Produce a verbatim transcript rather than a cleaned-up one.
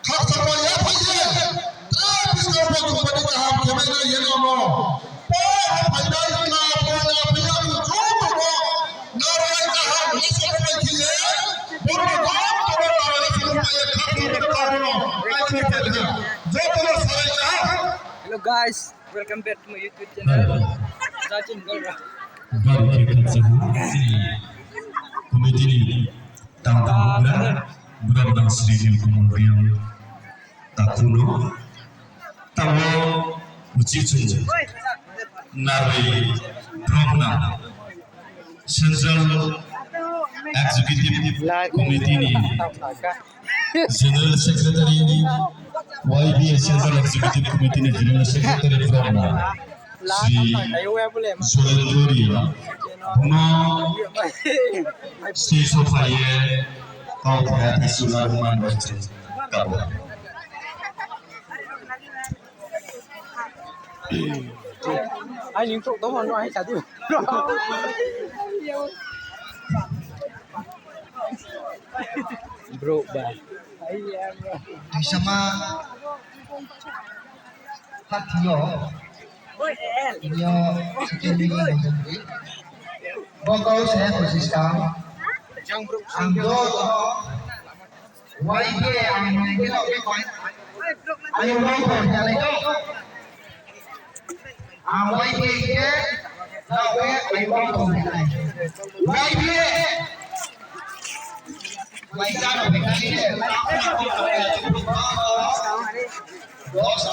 Khakchangma ya phai ye, tre buskang bo chung bani kaham khe mai nai ye no no. Po ha phainai kla, po ha phainai chung bo narai kaham, le se phai khe ye, bo no joto no narai le se phai ye, khakchangma kaham no, ai se phai ye, joto no sarai ya. Hello guys, welcome back to my YouTube channel. Rajin Golra. Bari khe khakchangma, chini committee ni tang tang bugra, bugra bang Sri Nilkamal Reang. Takhu no, tamo uchi chung narwi bromna Central Executive Committee ni General Secretary, Y B A Central Executive Committee ni General Secretary bromna Sri Joyendra Reang, bung no stage wo phai ye kau thai thai suna rwman bai se kabo. Ai, ning thok tong no, ai, sadi. Bro, ba. Tuisama. Party yo. Yo, second ni. Bo kau se position. Ang do, do. Y B A ang ni khe no khe koi. Ayo no koi, jalai do. Ang Y B A khe, no khe, ayo no koi, jalai. Y B A. Bai jano bai khe, dosta,